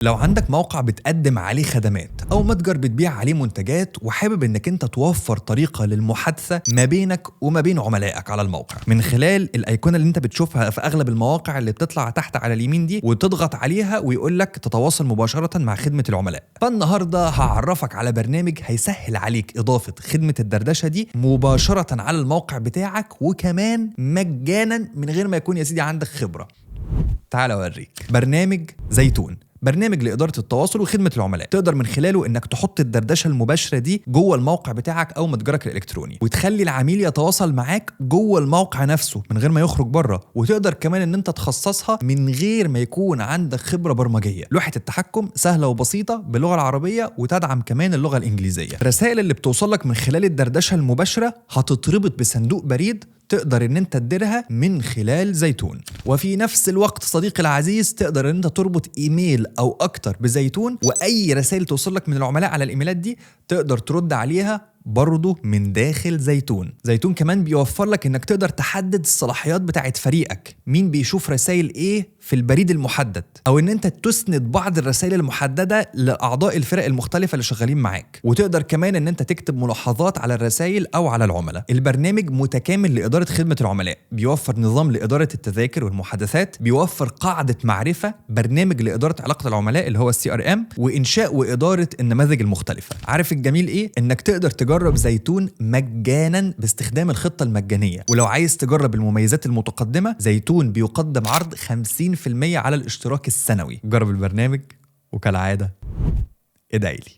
لو عندك موقع بتقدم عليه خدمات او متجر بتبيع عليه منتجات وحابب انك انت توفر طريقة للمحادثة ما بينك وما بين عملائك على الموقع من خلال الايقونة اللي انت بتشوفها في اغلب المواقع اللي بتطلع تحت على اليمين دي، وتضغط عليها ويقول لك تتواصل مباشرة مع خدمة العملاء. فالنهاردة هعرفك على برنامج هيسهل عليك اضافة خدمة الدردشة دي مباشرة على الموقع بتاعك، وكمان مجانا من غير ما يكون يا سيدي عندك خبرة. تعال اوريك برنامج زيتون، برنامج لإدارة التواصل وخدمة العملاء، تقدر من خلاله إنك تحط الدردشة المباشرة دي جوه الموقع بتاعك أو متجرك الإلكتروني، وتخلي العميل يتواصل معاك جوه الموقع نفسه من غير ما يخرج بره، وتقدر كمان إن أنت تخصصها من غير ما يكون عندك خبرة برمجية. لوحة التحكم سهلة وبسيطة باللغة العربية وتدعم كمان اللغة الإنجليزية. الرسائل اللي بتوصلك من خلال الدردشة المباشرة هتتربط بصندوق بريد تقدر ان انت تديرها من خلال زيتون، وفي نفس الوقت صديقي العزيز تقدر ان انت تربط ايميل او اكتر بزيتون، واي رسائل توصل لك من العملاء على الايميلات دي تقدر ترد عليها برضه من داخل زيتون. زيتون كمان بيوفر لك انك تقدر تحدد الصلاحيات بتاعت فريقك، مين بيشوف رسائل ايه في البريد المحدد، او ان انت تسند بعض الرسائل المحددة لاعضاء الفرق المختلفة اللي شغالين معاك، وتقدر كمان ان انت تكتب ملاحظات على الرسائل او على العملاء. البرنامج متكامل لإدارة خدمة العملاء، بيوفر نظام لإدارة التذاكر والمحادثات، بيوفر قاعدة معرفة، برنامج لإدارة علاقة العملاء اللي هو CRM، وإنشاء وإدارة النماذج المختلفة. عارف الجميل ايه؟ انك تقدر تجرب زيتون مجانا باستخدام الخطة المجانية، ولو عايز تجرب المميزات المتقدمة زيتون بيقدم عرض 50% على الاشتراك السنوي. جرب البرنامج وكالعادة ادعيلي.